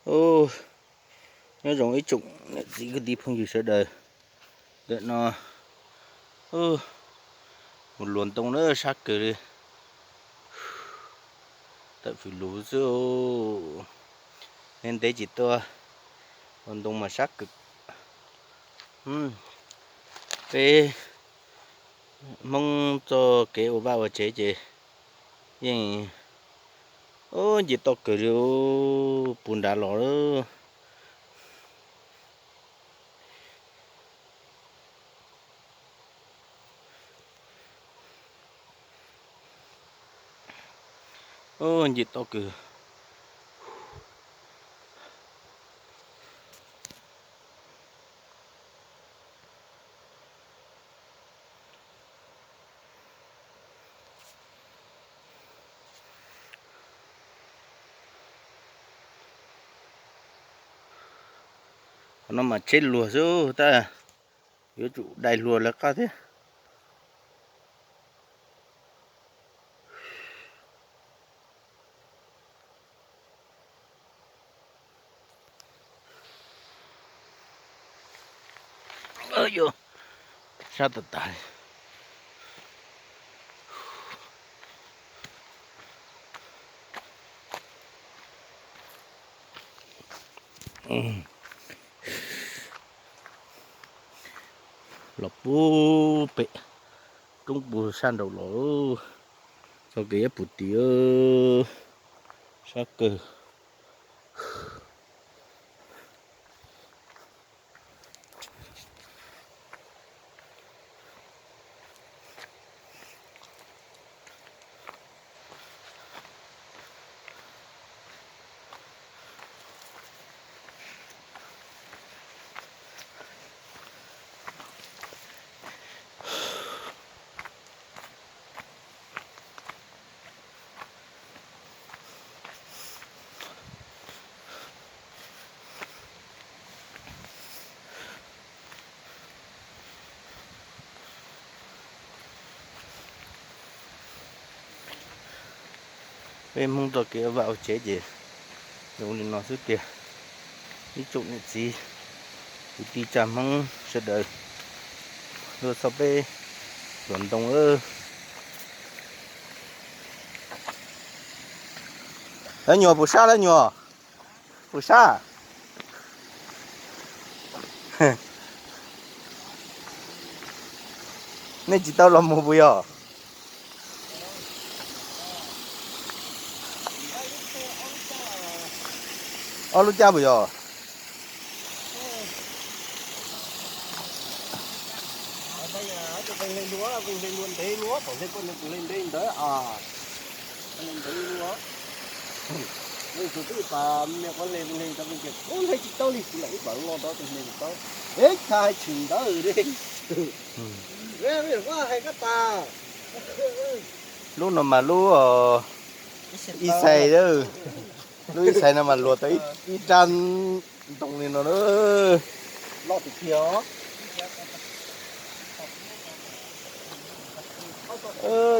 Ub, nyob zoo ib tsoom niam txiv kwv tij phooj ywg sawv daws. Ntawm no mus luas ntoo na, sab kawg li. Tawm fws lug xwb, ntev tsis tuaj, luas ntoo mas sab kawg. Peb Hmoob txoj kev ua vaj ua tsev ces yeej, ub, nce toj kawg li, puv nrad los. Ub, nce toj kawg. Qhov no mas tsheb luag xwb tab yuav tsum dai hlua lawv qab thiab. Sab tas tas li. Los puag pem roob puag sab nraud los, txoj kev ib puag tim, sab kawg. Peb Hmoob txoj kev ua vaj ua tsev ces zoo li no xwb tiag. Ib tsoom niam txiv kwv tij neej tsa Hmoob sawv daws, luag txog peb luas ntoo. Lawv nyuam puas sab, lawv nyuam puas sab? Nej tsis tau los mus puas yog? Ob lub caj puas yog? Lub no mas lub ib xais, lub ib xais no mas luas tau ib rab ntoo li no.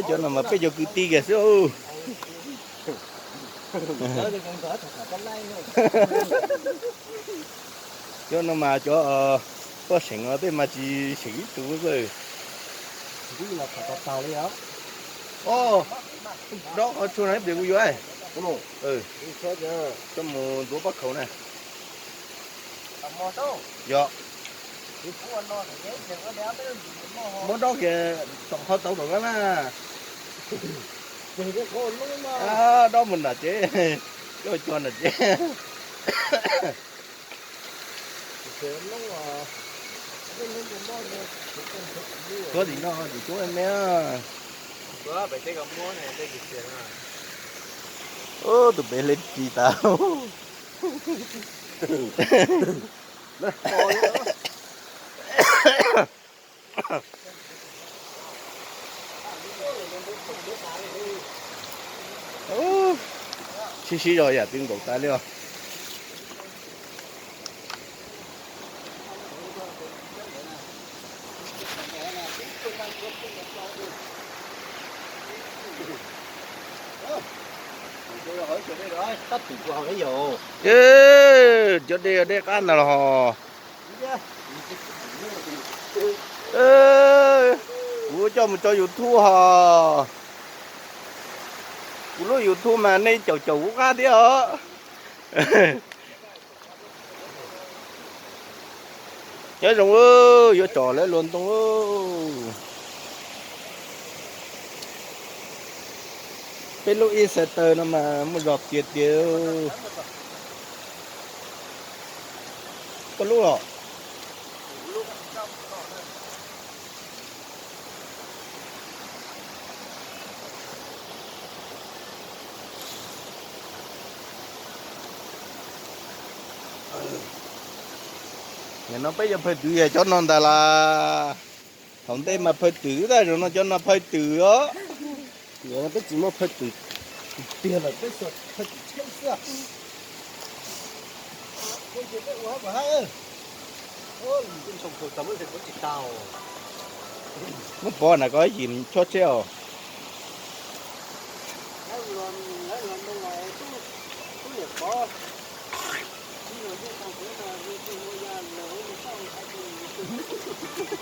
Cov no mas peb cov kwv tij kiag xwb. Cov no mas cov poj seem no tej mas tsis seem ib tug xwb. Dob qhov tshuaj no ib pliag kuv yuav, coj mus ntxuav pob khaus na. Yog, muab dob kiag txoom qhov tau tom qab na. Dob mus nram tsev, coj cog nram tsev. Tuav tim no tim tub me. Ub, tus pem hle ris tas. Sib sib zog yam twb nkaum tas li os. Tab tim kuv hau ne yog. Cov dej, dej qab ntag los hos. Kuv coj mus tso YouTube hos. Kuv lub YouTube mas nej caum caum kuv qab thiab os. Nyob zoo, yuav tsom lawv luag ntoo. Peb lub Exciter no mas muaj zog tiag tiag. Koj lub los? Nim no peb cov phawj twm yog cov no ntag las. Thaum ntej mas phawj twm tab, zaum no cov no phawj twm os. Peb tsis muaj phawj twm tiag lawm, peb phawj twm tshiab xwb. Muab pov na koj yim chob tsheb os.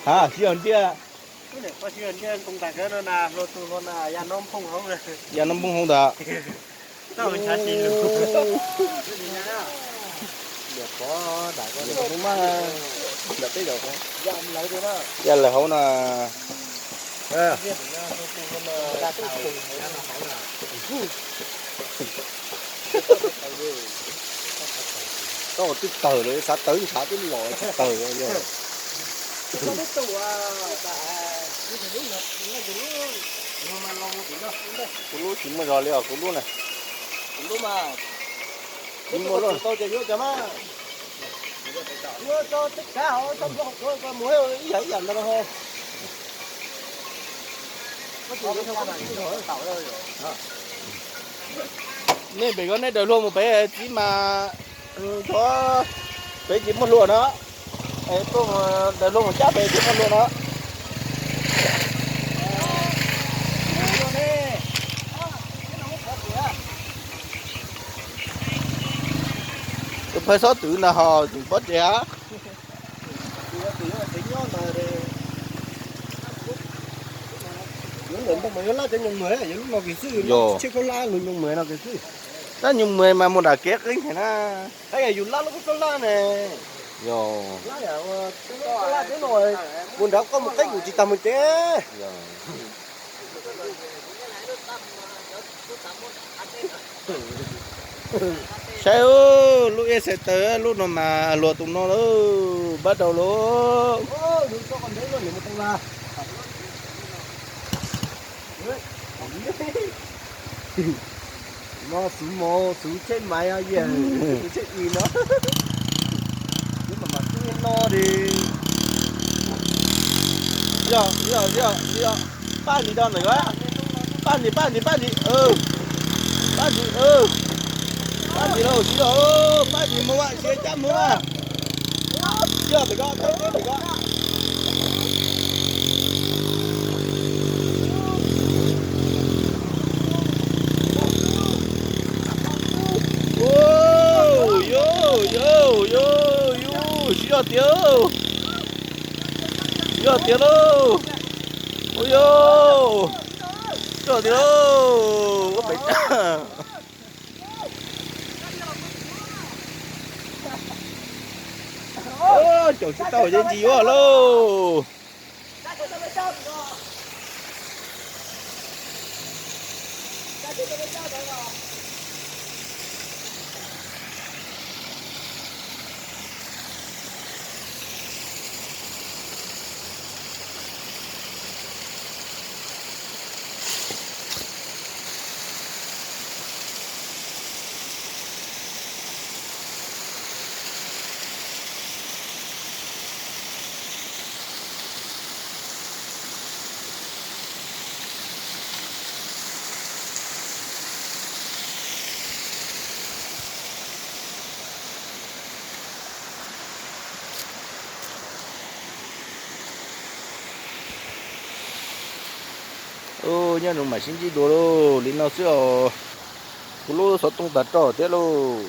Ha, sib os ntiag. Yaj no nphooj hauv ntag. Yaj lawv hauv no. Koj twb tawg lawm, xav tawv ntshav twb los tsis tawg li. Kuv lub tsis muaj zog li os, kuv lub na. Tsis muaj lub. Nej pem ko nej daws hlua mus pem txiv mas, pem tsis muaj hlua no. Daws hlua mus cab pem tsis muaj hlua no. Tus phawj xob twm ntag ho tseem pov tseg hab. Yuav laj cov nyoog mws, yuav lub no kis xwb, tshiab khaub hlab lub nyoog mws no kis xwb. Tab nyoog mws mas mus nram kev qeeb heev na. Yus laj lub khaub hlab ne. Yog. Mus nrad koj mus qeeb kuv tsis tag mus tsev. Saib lub Exciter lub no mas luag tus no lawm, pab rau lawm. No xuv mov xuv tsheb maiv yog, xuv tsheb is no. Twb mam mam twb no di. Yog, yog, yog, yog. Pab ntsis do ntawm ko. Pab ntsis, pab ntsis, pab ntsis. Pab ntsis, pab ntsis lauj, tsis yog, pab ntsis mus, siav cab mus. Yog pem ko, thawb teb pem ko. Yog, yog, yog, yog, tsis yog tiag, tsis yog tiag lauj. Ua yog, tsis yog tiag lauj. Caum tsis tau ces tsis yuav lauj. Nyob zoo mam sib ntsib dua lauj, li no xwb os. Kuv lub xov tooj tag roj thiab lauj.